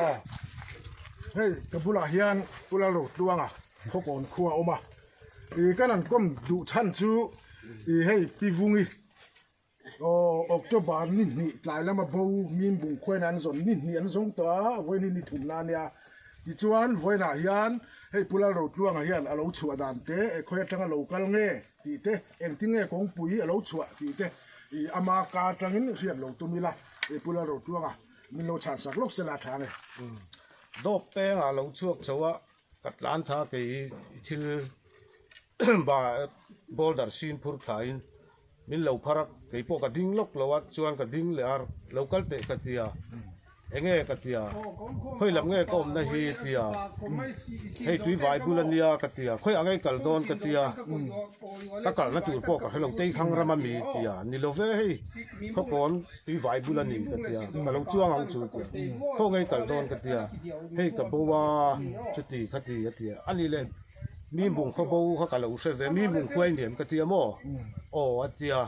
Aw hei ka bulah hian Pu Lalrotluanga Khawkawn khua a awm a, ih kan han kawm duh chhan chu ih hei Pi Vungi aw October ni hnih tlai lama bo min bung khuain an zawn ni hnih an zawng tawh a vawiin hi ni thumna a nia tichuan vawiinah hian hei Pu Lalrotluanga hian a lo chhuah dan te khawi atanga lo kal nge tih te engtin nge kawngpui a lo chhuah tih te ih ama ka atangin hriat lo tum ila ih Pu Lalrotluanga Min lo chhan sak lawk sela tha nge. Dawp peng ah lo chhuak chho a, ka tlan tha kei thil ba boulder sin phur thla in min lo phar a, kei pawh ka ding lawk lo a, chuan ka ding leh a, lo kal teh ka ti a, enge ka ti a, khawi lam nge ka awmna hi ti a, hei tui vai bul a nia ka ti a, khawi ang ei kal dawn ka ti a, ka kalna tur pawh ka hre lo, Teikhang ram a mi ti a, ni lo ve hei khawkawn. Tui vai bul a ni ka tia, ka lo chuang ang chu tia, khaw ngei kal dawn ka tia, hei ka bo a chuti kha ti a tia, a nih leh mi mung khaw bo kha ka lo hre ve, mi mung khuai niam ka tia maw? Aw a tia,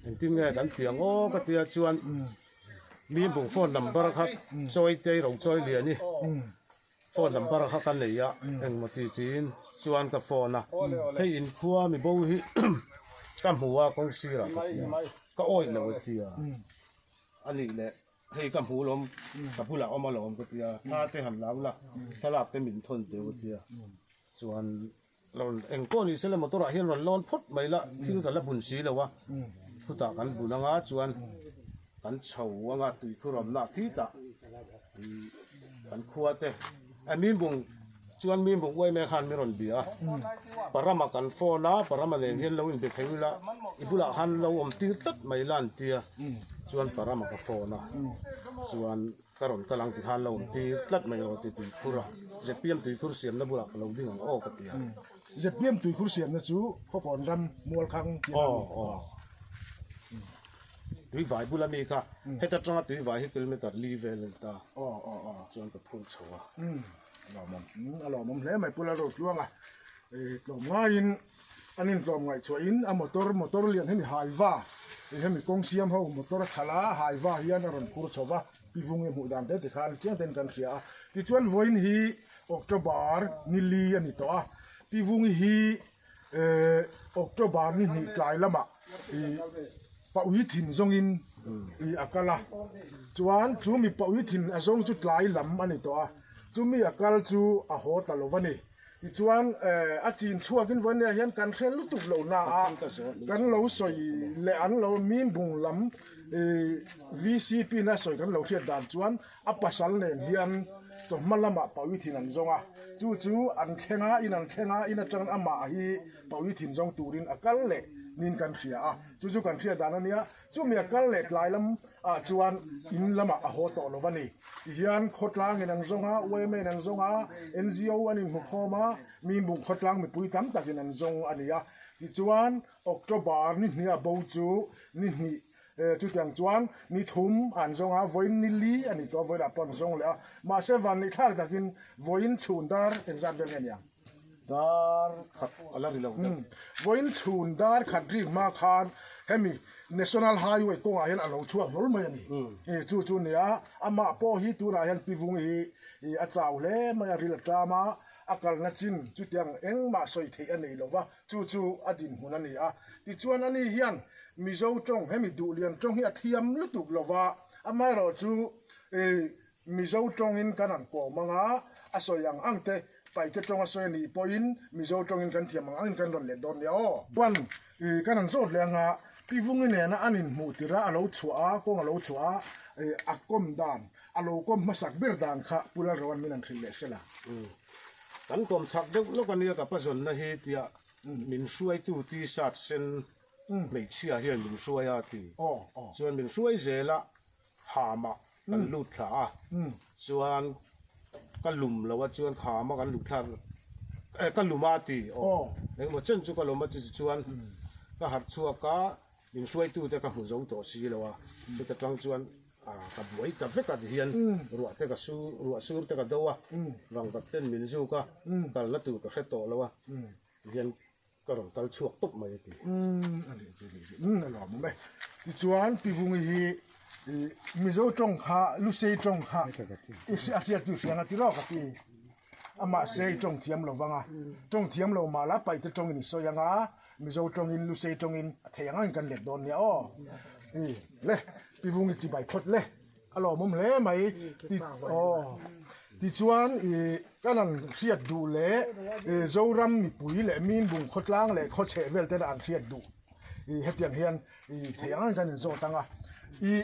engtin nge kan ti ang aw ka tia chuan mi mung phone number kha chawi te ro chawi lian i phone number kha ka nei a, engmaw ti tiin chuan ka phone a, hei inkhua mi bo hi ka hmu a kawng sirah ka tia. Ka awih lo a tia, a nih leh hei ka hmu lawm, ka bulah awm alawm ka tia, thla te han lau la, thlalak te min thawn teu a tia, chuan rawn eng pawh ni sela motor ah hian rawn lawn phawt mai la, thil ka la bun si lo a, khutah kan bun anga chuan kan chho anga tuikhur awmna khitah kan khua te a mimbung chuan mimbung uai mai khan min rawn bia a parama kan phone a parama nen hian lo inbe thei ula i bulah khan lo awm tir tlat mai la an tia chuan parama ka phone a chuan ka rawn kal ang tikhan lo awm tir tlat mai rawh ti tuikhur a zpm tuikhur siamna bulah ka lo ding ang aw ka ti a. Zpm tuikhur siamna chu khawkawn ram mualkhang tih a ni. Tui vai bula mi kha heta tanga tui vai hi kilometer li vel a ni ta chuan ka phur chho a. A lawmawm a lawmawm hle mai Pu Lalrotluanga tlawm ngaiin an intlawm ngaihchhuahin a motor motor lian hemi haiva hemi kawng siam ho motor a khalh a haiva hian a rawn phur chho va pi vungi hmuh dan te tikhan chiang ten kan hria a tichuan vawiin hi October ni li a ni tawh a pi vungi hi October ni hnih tlai lamah ih paui thin zawngin ih a kal a chuan chu mi paui thin a zawng chu tlai lam a ni tawh a chumi a kal chu a haw ta lo a ni tichuan eh a chin chhuakin vawinia hian kan hre lutuk lo na a kan lo sawi leh an lo mimbung lam ih V_C_P na sawi kan lo hriat dan chuan A pasal nen hian chawhma lamah Pawi thin an zawng a, chu chu an thleng a, in an thleng a, in atangin amah hi Pawi thin zawng turin a kal leh niin kan hria a, chu chu kan hriat dan a nia, chumi a kal leh tlai lam ah chuan in lamah a haw tawh lo a ni. Tihian khawtlangin an zawng a, yma in an zawng a, ngo an inhmukhawm a, Mimbung khawtlang mipui tam takin an zawng a ni a, tichuan October ni hnih a bo chu ni hnih Chutiang chuan ni thum an zawng a, vawiin ni li a ni tawh a, vawiinah pawh an zawng leh a. Mahse vanneih thlak takin vawiin chhun dar engzat vel nge niang? Dar khat a la ri lo deuh. Vawiin chhun dar khat rik hma khan hemi National Highway kawngah hian a lo chhuak hlawl mai a ni. Chu chu a ni a, amah pawh hi tunah hian Pi Vungi hi a chau hle mai a, ril a ṭam a, a kalna chin chutiang engmah sawi theih a nei lo va. Chu chu a dinhmun a ni a. Tichuan ani hian Mizo tawng, hemi Duhlian tawng hi a thiam lutuk lo va, amaherawh chu Mizo tawngin kan han kawm ang a, a sawi ang ang te, Paite tawng a sawi a nih pawhin Mizo tawngin kan thiam ang angin kan rawn let dawn nia aw. Chuan kan han zawt leh ang a, Pi Vungi nena an inhmuh tirh a, a lo chhuah a, kawng a lo chhuah a, a kawm dan, a lo kawm hmasak ber dan kha Pu Lalroan min han hrilh leh sela. Kan kawm chak deuh lawk a nia ka pa zawnna hi tia min hruaitu t-shirt sen hmeichhia hian min hruai a ti. Chuan min hruai zel a hamah kan lut thla a chuan ka lum lo a chuan khama kan luh thlak eh ka lum a ti aw engemaw chen chu ka lum a ti chuan ka harh chhuak a min hruaitute ka hmu zo tawh si lo a chuta tang chuan Ka buai ta vek a ti hian ruah te ka su ruah sur te ka do a vangvat ten min zuk a kalna tur ka hre tawh lo a ti hian ka rawn kal chhuak tawp mai a ti. A lawmawm e. Tichuan Pi Vungi hi Mizo tawng kha Lusei tawng kha i a hriat chu hriang a ti rawk a ti. Amah se i tawng thiam lo vang a, tawng thiam lo mah la paihte tawngin i sawi ang a, Mizo tawngin Lusei tawngin a theih ang angin kan let dawn nia aw. I le Pi Vungi chibai phawt le a lawmawm hle mai ti aw. Tichuan i kan han hriat duh leh Zoram mipui leh Mimbung khawtlang leh khawchheh vel tena an hriat duh i hetiang hian i theih ang angin kan inzawt ang a. I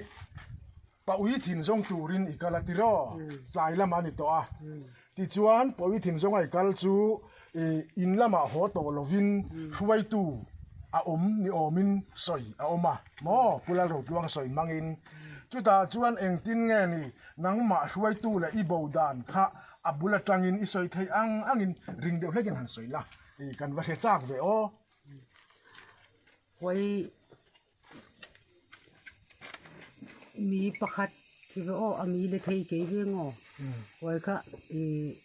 Paui thin zawng turin i kal a ti raw? Tlai lamah a ni tawh a. Tichuan Paui thin zawnga i kal chu in lamah haw tawh lovin hruaitu a awm ni awmin sawi a awm a maw? Pu Lalrotluang sawi hmangin. Chutah chuan engtin nge ni nangmah hruaitu leh i bo dan kha a bul atangin i sawi theih ang angin ring deuh hlekin han sawi la, kan va hre chak ve aw. Pawi Mi pakhat khi ve aw a mi le thei kei ve ngaw huai kha ih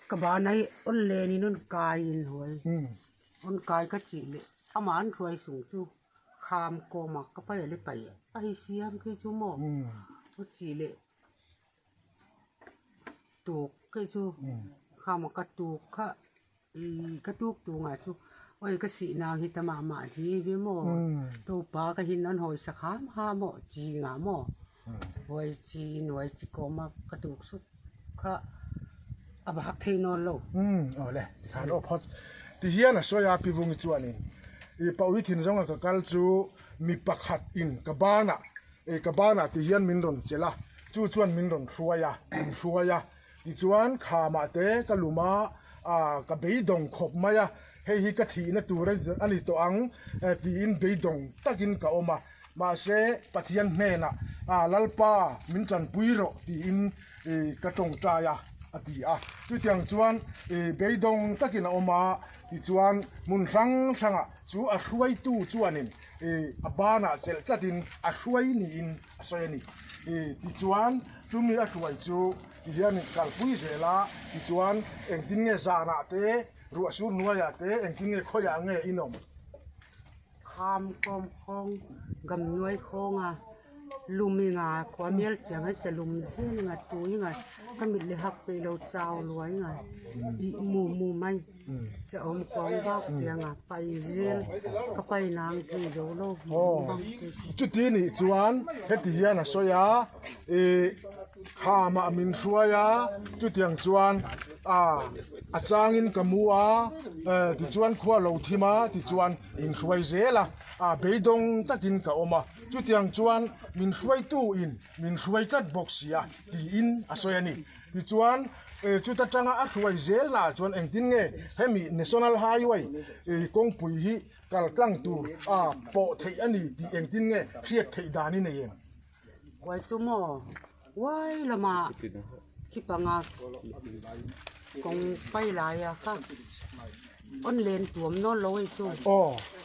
ka ban ai awn len in awn kai in huai awn kai ka chih leh amah an hruai sung chu kham kawm a ka pai a le pai a hei siam khi chu maw a chih leh tuk khi chu kham a ka tuk kha. Ka tuk tungah chu oi ka sih nang hi ta mah mah hi ve maw to pa ka hin an hawi sak ham ham maw chi ngah maw hawi chi in hawi chi kawm a ka tuk sut kha a bak thei nawn lo. Aw le tikhan aw phawt ti hian a sawi a Pi Vungi chuanin i Paui thin zawnga ka kal chu mi pakhat in ka banah ka banah ti hian min rawn chelh a chu chuan min rawn hruai a min hruai a. Tichuan khamah te ka lum a, ah ka beidawng khawp mai a, hei hi ka thihna tur a ni tawh ang tiin beidawng takin ka awm a, mahse Pathian hnenah ah Lalpa min tanpui rawh tiin ka tawngtai a a ti a. Chutiang chuan beidawng takin a awm a, tichuan hmun hrang hrangah chu a hruaitu chuanin a banah chelh tlatin a hruai niin a sawi a ni. Tichuan chumi a hruai chu tihian in kalpui zel a, tichuan engtin nge zanah te, ruah sur hnuaiah te engtin nge khawiah nge in awm? Kham kawm khawng gam nuai khawng a, lum i nga khua mial chiang a che lum zel nga tui nga ka mit le hak peih lo chau luai nga ih mu mu mai. Che awm kawng vak chiang a pai zel ka pai nang thei zo lo Aw chuti nih chuan heti hian a sawi a ih khamah min hruai a chutiang chuan ah a changin ka mu a eh tichuan khua lo thim a tichuan min hruai zel a ah beidawng takin ka awm a chutiang chuan min hruaitu in min hruai tlat bawk si a tiin a sawi a ni. Tichuan, chuta tanga a hruai zel lah chuan engtin nge hemi National Highway kawngpui hi kal tlang tur a pawh theih a ni tih engtin nge hriat theih dan i nei em? Kuai chu maw uai lamah khi panga kawng pai laia kha awn len tuam nawn lo hei chu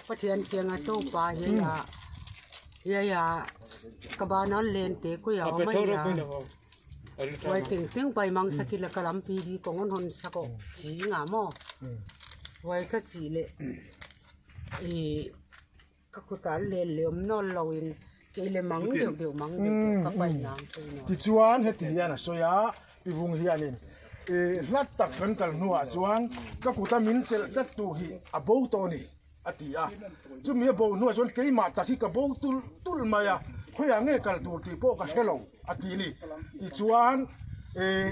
Pathian kianga to pa hi a hi a ka ban awn len te kui a awm a nia. Uai teng teng pai mang sakhi la ka lam pi di kawng an hawn sak aw chi nga maw uai ka chi leh ih ka kut ah len leh awm nawn lo in kei le mang deuh deuh mang deuh deuh ka pai nang thei nawn. Tichuan heti hian a sawi a, pi vung hianin ih hlat tak kan kal hnuah chuan ka kuta min chelh tlat tu hi a bo tawh a ni. A ti a. Chumi a bo hnuah chuan keimah tak hi ka bo tulh tulh mai a, khawiah nge kal tur tih pawh ka hre lo, a ti a ni. Tichuan, eh,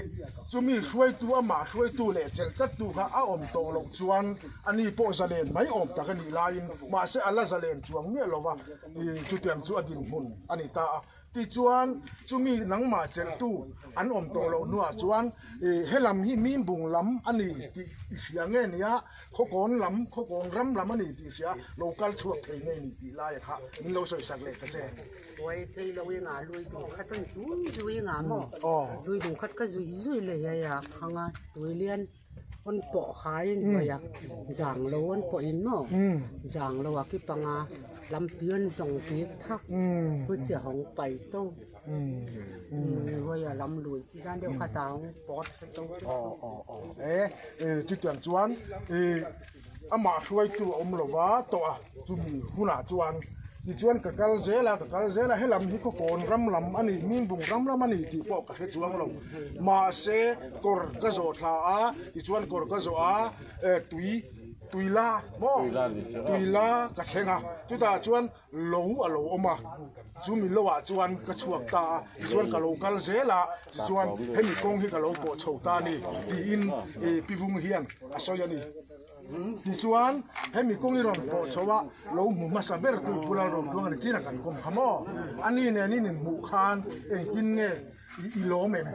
chumi hruaitu, amah hruaitu leh chelh tlattu kha a awm tawh loh chuan ani pawh zalen mai awm tak a nih laiin, mahse a la zalen chuang miah lo va, eh, chutiang chu a dinhmun a ni ta a. Tichuan, chumi nangmah chelhtu an awm tawh loh hnuah chuan he lam hi Mimbung lam a ni tih i hria nge nia, Khawkawn lam, Khawkawn ram lam a ni tih i hria, lo kal chhuak thei nge ni tih laia kha min lo sawi sak leh ta che. Buai phei lo i ngah lui dung khat an zui zui ngah maw? Lui dung khat ka zui zui leh hiai a khang a, tui lian an pawh khai in hnuai a zang lo an pawh in maw zang lo a ki panga lampi an zawng tir thak pu che hawng pai to hnuai a lam lui chi dan deuh kha ta hawng pawt to. Aw aw aw e chutiang chuan amah hruaitu a awm lova tawh a chumi hunah chuan. Tichuan ka kal zel a, ka kal zel a, helam hi khawkawn ram lam a ni, Mimbung ram lam a ni tih pawh ka hre chuang lo. Mahse kawr ka zawh thla a, tichuan kawr ka zawh a, tui, tuila maw? Tuila ka thleng a, chutah chuan lo a lo awm a, chumi lo ah chuan ka chhuak ta a, tichuan ka lo kal zel a, tichuan hemi kawng hi ka lo pawh chho ta a ni tiin Pivung hian a sawi a ni. Tichuan, hemi kawng i rawn pawh chho a, lo hmu hmasa ber tu Pu Lalrotuanga ni chin a kan kawm kha maw? A ni nen in inhmuh khan engtin nge i lawm em?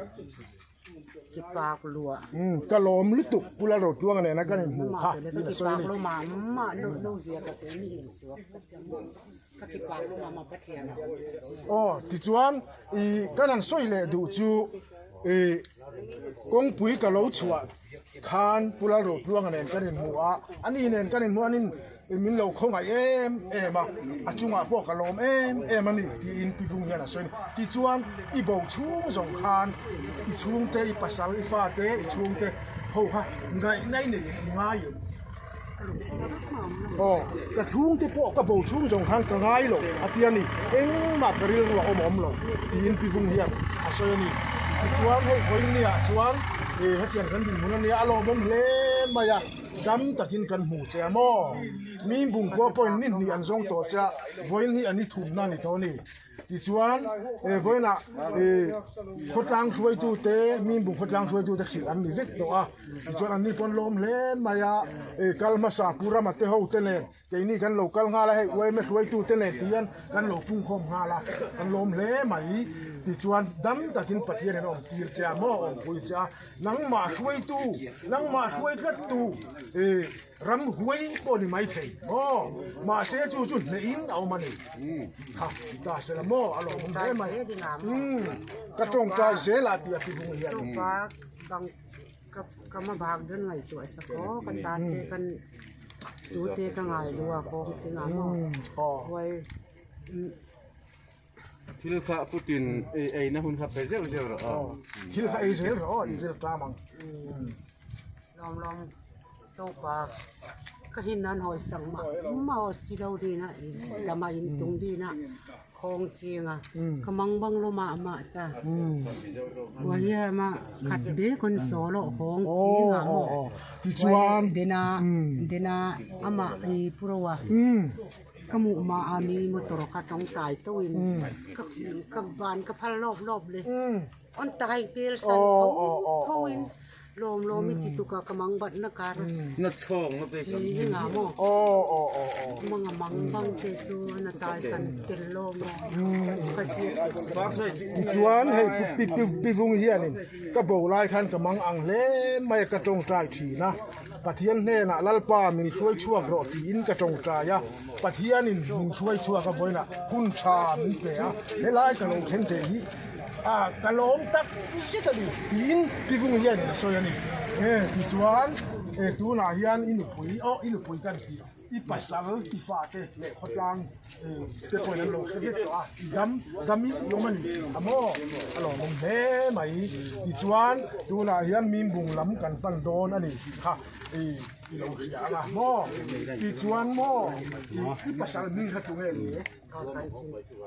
Ki pak lua. Umm, ka lawm lutuk Pu Lalrotuanga nena kan inhmuh kha tiin a sawi a ni. Aw, tichuan i kan han sawi leh duh chu i kawngpui ka lo chhuah khan Pu Lalrotluanga nen kan inhmu a, ani nen kan inhmu anin min lo khawngaih em em a, a chungah pawh ka lawm em em a ni tiin Pi Vung hian a sawi a ni. Tichuan i bo chhung zawng khan i chhungte, i pasal, i fate, i chhungte ho kha ngaihna i nei i ngai em? Aw, ka chhungte pawh ka bo chhung zawng khan ka ngai lo a ti a ni, engmah ka rilru a awm awm lo tiin Pi Vung hian a sawi a ni. Tichuan hei vawinia chuan hetiang kan dinhmun a nia a lawmawm hle mai a, dam takin kan hmu che a maw? Mimbung khua pawhin ni hnih an zawng tawh che a, vawiin hi a ni thumna a ni tawh a ni. Tichuan, vawiinah khawtlang hruaitute, Mimbung khawtlang hruaitute hrilh an ni vek tawh a. Tichuan anni pawh an lawm hle mai a, kal hmasa Pu Rama te ho te nen keini kan lo kal nghal a, hei uaime hruaitute nen ti hian kan lo pungkhawm nghal a, kan lawm hle mai. Tichuan, dam takin Pathianin a awm tir che a maw, a awmpui che a, nangmah hruaitu, nangmah hruai tlattu, Ram huai pawh ni mai thei maw? Mahse chu chu hnehin a awm a ni. Kha ti ta se la maw? A lawmawm hle mai. Umm ka tawngtai zel a tih a ti bung hian. Ka ma bak dawn ngaihtuah sak aw ka ta te kan tu te ka ngai lu a kawng chungah maw huai. Thil kha putin ei ei na hun kha pe zeuh zeuh rawh aw. Thil kha ei zel rawh aw i vel tlam ang. Lawm lawm topa ka hin an hawi sang mah mah aw si lo dina in dama in tung dina khawng chinga ka mang bang lo mah mah ta wahia ma khat be kon solo khawng chinga maw tichuan dina dina ama i purowa Ka hmuh mah a mi motor kha tawng tai tawh in ka van ka phal lawp lawp le on tai tel san tho tho in lawm lawm i ti tuk a ka mang bat na kar chi hi nga maw mang a mang bang te chu na tai san tel lawm maw ka zir Tichuan hei pi vung hianin ka bo lai khan ka mang ang hle mai a ka tawngtai thin a. Pathian hnenah Lalpa min hruai chhuak rawh tiin ka tawngtai a, Pathianin min hruai chhuak a vawiinah hun tha min pe a, helai ka lo thleng thei hi a ka lawm tak zet a ni tiin Pi Vung hianin a sawi a ni. Tichuan tunah hian i nupui, aw i nupui kan tih. I pasal, i fate leh khawtlang te pawhin an lo hre vek tawh a, i dam damin i awm a ni a maw? A lawmawm hle mai. Tichuan tunah hian Mimbung lam kan pan dawn a ni tih kha i lo hria ang a maw? Tichuan maw i pasal hming kha tunge ni?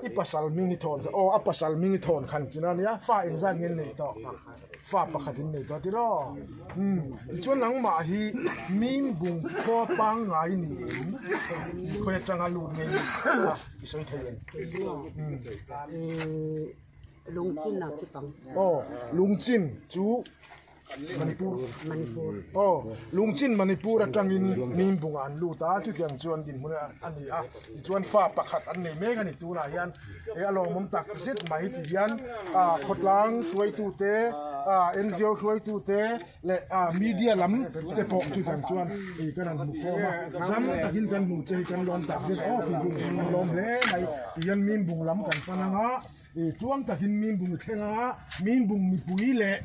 I pasal hming i thawn aw a pasal hming i thawn khan chin a nia fa engzat nge an nei tawh fa pakhat in nei tawh tiraw umm tichuan nangmah hi mim bung khaw pangngai ni em khawi atanga lut nge ni kha i sawi thei em umm Lungchin a ki pang aw lungchin chu. Manipur Manipur aw Lungchin Manipur atangin Mimbungah an lut a chutiang chuan dinhmun a ni a tichuan fa pakhat an nei mek a ni tunah hian eh a lawmawm tak zet mai ti hian ah khawtlang hruaitute ah NGO hruaitute leh ah media lam te pawh chutiang chuan ih kan han hmu khawm a dam takin kan hmu che hi kan lawm tak zet aw tih chu kan lawm hle mai ti hian Mimbung lam kan pan anga. I tluang takin Mimbung i thleng a, Mimbung mipui leh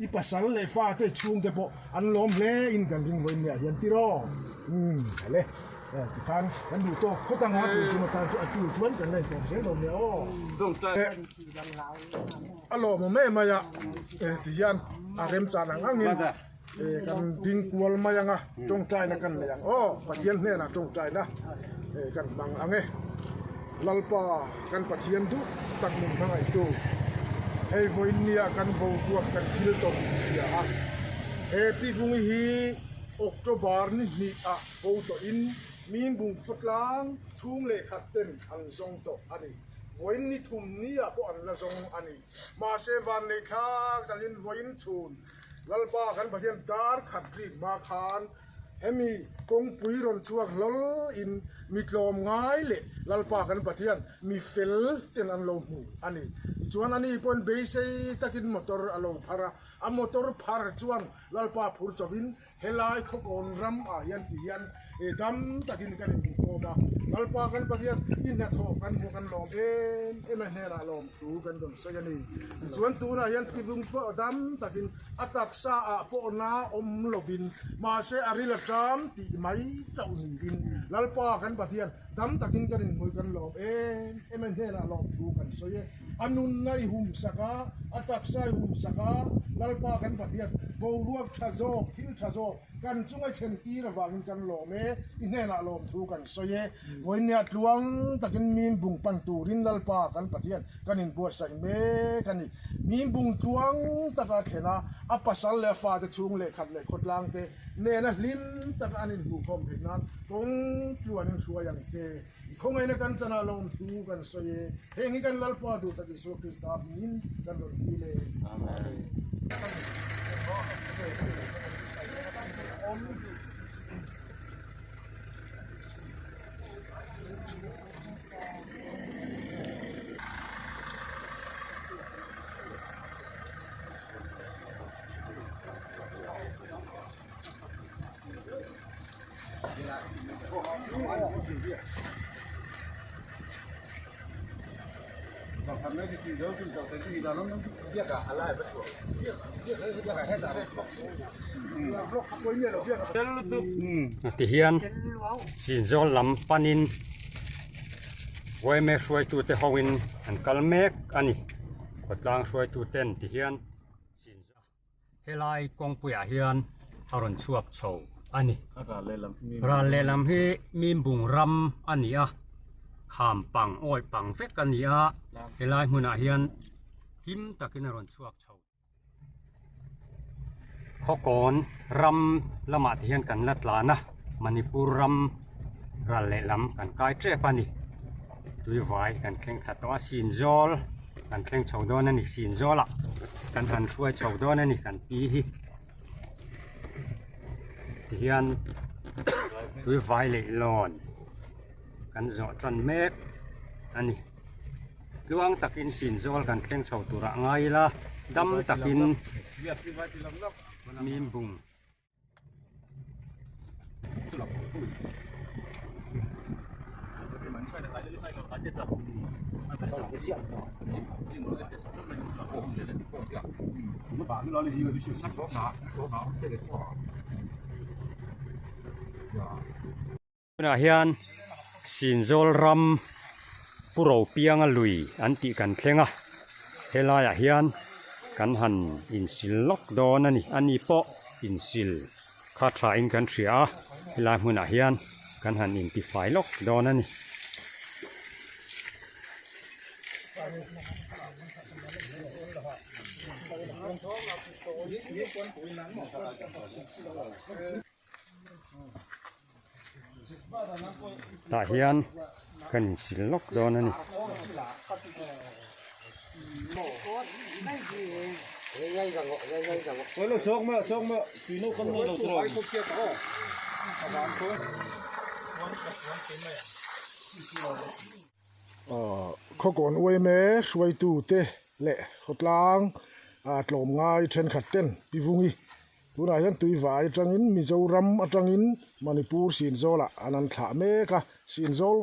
i pasal leh fate chhungte pawh an lawm hle in kan ring vawiin nia hian tir aw. Umm hale tikhan kan duh tawk phawt anga tun chhung atan chu a tu chuan kan la intawm zel dawn nia aw. A lawmawm em mai a tihian a remchan ang angin kan ding kual mai anga tawngtaina kan nei ang aw Pathian hnenah tawngtaina kan hmang ang e. Lalpa kan Pathian duh tak min hmangaihtu, hei vawiinnia kan boruak kan thil tawp hria a, he Pivungi hi October ni hnih ah bo tawhin Mimbung khawtlang chhung leh khat ten an zawng tawh a ni. Vawiin ni thum ni ah pawh an la zawng a ni. Mahse vanneih thlak dangin vawiin chhun Lalpa kan Pathian dar khat rik hma khan Hemi kawngpui rawn chhuak hlawl in mi tlawm ngai leh Lalpa kan Pathian mi fel ten an lo hmu a ni. Tichuan ani pawhin beisei takin motor a lo phar a, a motor phar chuan Lalpa phur chauhin helai khawkawn ram ah hian ti hian dam takin kan inhmu khawm a. Lalpa kan Pathian i hnathawh kan hmuh kan lawm em em a hnenah lawm thu kan rawn sawi a ni. Tichuan tunah hian tivung pawh dam takin A taksa ah pawh na awm lovin, mahse a ril a ṭam tih mai chauh niin Lalpa kan Pathian dam takin kan inhmui kan lawm em em e hnenah lawm thu kan sawi e. A nunna i hum sak a, a taksa i hum sak a, Lalpa kan Pathian boruak ṭha zawk, thil ṭha zawk kan chunga i thlen tir avangin kan lawm e, i hnenah lawm thu kan sawi e. Vawinia tluang takin min bung pan turin Lalpa kan Pathian Kan inbuatsaih mek a ni. Mimbung tluang taka thlen a, a pasal leh a fate chhung leh khat leh khawtlang te nena hlim taka an inhmuhkhawm theih nan kawng tluan in hruai ang che. I khawngaihna kan chanah lawmthu kan sawi e. Heng hi kan Lalpa duh tak Isua Krista hmingin kan rawn dil e. Amen. Tihian Sinzawl lam panin yma hruaitute hoin an kal mek a ni. Khawtlang hruaituten tihian helai kawngpuiah hian a rawn chhuak chho a ni. Ral lehlam hi Mimbung ram a ni a, kham pang awih pang vek a ni a, helai hmunah hian him takin a rawn chhuak chho. Khawkawn ram lamah te hian kan la tlan a, Manipur ram ral lehlam kan kai tep a ni. Tuivai kan thleng thla tawh a, Sinzawl kan thleng chho dawn a ni, Sinzawlah kan han hruai chho dawn a ni kan pi hi. Tihian tuivai leihlawn kan zawh tan mek a ni. Tluang takin Sinzawl kan thleng chho turah ngai ila, dam takin Mimbung. Tunah hian Sinzawl ram Pu Ropianga lui an tih kan thleng a, helaiah hian kan han insil lawk dawn a ni. Ani pawh insil kha thain kan hria a, helai hmunah hian kan han intifai lawk dawn a ni. Tah hian kan insil lawk dawn a ni. Khawkawn uaime hruaitute leh khawtlang tlawmngai thenkhat ten Pi Vungi Tunah hian Tuivai atangin Mizoram atangin Manipur Sinzawlah an an thlah mek a, Sinzawl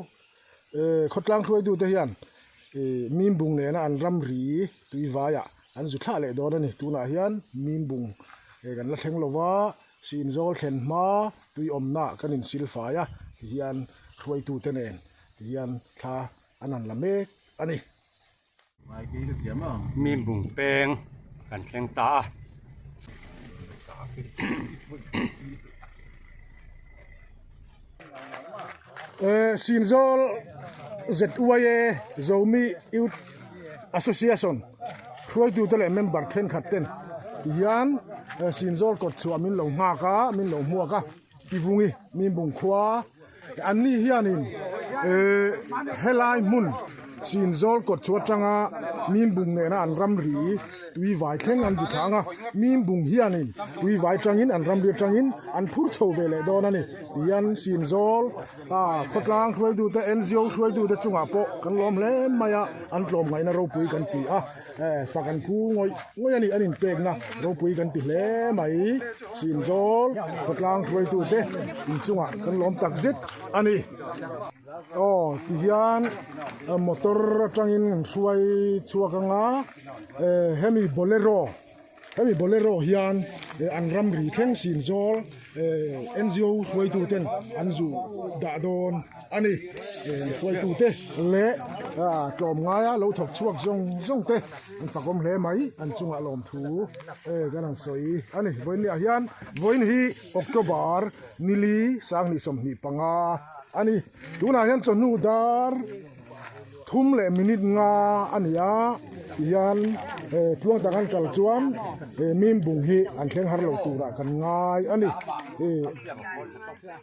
khawtlang hruaitute hian Mimbung nena an ramri Tuivaiah an zu thlah leh dawn a ni. Tunah hian Mimbung kan la thleng lo va, Sinzawl thlen hma tui awmnaah kan insilfai a, tihian hruaitute nen tihian thla an han la mek a ni. Mimbung peng kan thleng ta a. Sinzawl ZYA Zomi Youth Association hruaitute leh member thenkhat ten tihian Sinzawl kawt chhuah min lo nghak a min lo hmuak a Tivungi Mimbung khua Anni hianin helai hmun Sinzawl kawt chu atanga Mimbung nena an ramri tui vai thleng an ti thlang a, Mimbung hianin tui vai tangin an ramri atangin an phur chho ve leh dawn a ni. Tihian Sinzawl khawtlang hruaitute NGO hruaitute chungah pawh kan lawm hle mai a, an tlawmngaihna ropui kan ti a. Fak an khu ngawih ngawih a ni, an inpekna ropui kan ti hle mai. Sinzawl khawtlang hruaitute inchungah kan lawm tak zet a ni. Aw tihian motor atangin an hruai chhuak anga hemi bolero hemi bolero hian an ramri thleng Sinzawl NGO hruaituten an zu dah dawn. A ni, hruaitute leh tlawmngaia lo thawk chhuak zawng zawng te an fakawm hle mai, an chungah lawmthu kan han sawi a ni. Vawiin ni ah hian vawiin hi October nili 2025 a ni. Tunah hian chawhnu dar thum leh minute nga a ni a, tihian tluang tak an kal chuan Mimbung hi an thleng har lo turah kan ngai a ni.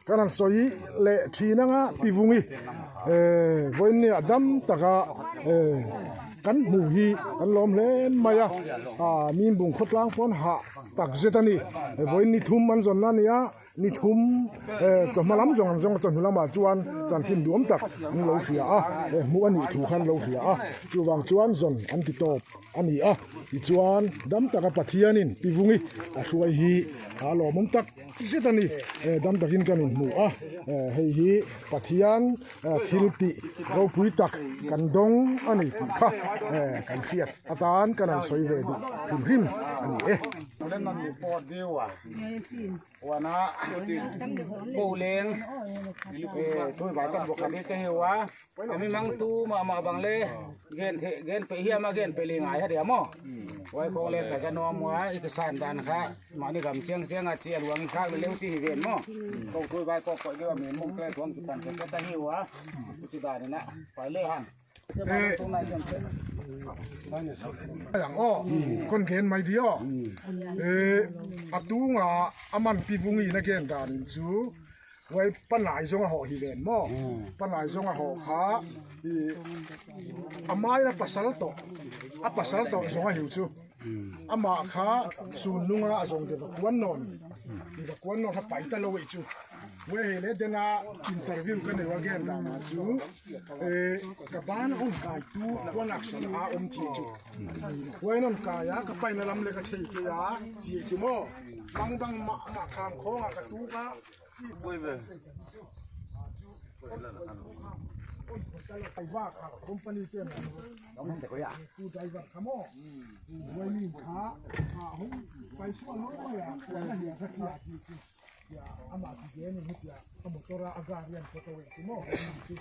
Kan han sawi leh thin anga Pivungi vawiin nia dam taka kan hmu hi kan lawm hle mai a, Mimbung khawtlang pawn hah tak zet a ni. Vawiin ni thum an zawn a nia. Ni thum chawhma lam zawng ang zawng chawhnu lamah chuan chanchin duhawm tak an lo hria a, hmuh a nih thu khan lo hria a, chuvang chuan zawn an ti tawp a ni a, tichuan dam taka Pathianin Tivungi a hruai hi a lawmawm tak zet a ni, dam takin kan inhmu a, hei hi Pathian thil tih ropui tak kan dawng a ni tih kha kan hriat atan kan han sawi ve duh hrim hrim a ni e. Wana ko leng tui vai tam bok hi ka hiwa ami mang tu ma ma bang le gen the gen pe hi ma gen pe le ngai ha dia mo wai ko le ka no mo i ka san dan kha ma ni gam chiang chiang a chi luang kha le leu chi hi ven mo ko tui vai ko ko dia mi mong te tuang ki tan ke ta hiwa chi dan na pai le han Ang aw kon gen mai di aw a tunga a man pi vung in a gen dan in chu wai panai zawng a hawh hi ven maw panai zawng a hawh kha i a mai a pasal tawh a pasal tawh zawng a hiu chu amah kha sun nunga a zawng de va kuan nawn i va kuan nawn kha pai ta lo ei chu wai hei le dena interview ka nei again dan ah chu ka ban a awm kai tu kuan action a awm chi chu kuan awm kai a ka paina lam leh ka thei ke a chi chu maw bang bang mah mah kham khawng ah ka tuk a company ten tu driver kha maw buai kha a hung pai chu a lo mai a kuan a hian kha thia chi chu amah ti ge ni hi tia a motor a a gari an photo chu maw chu.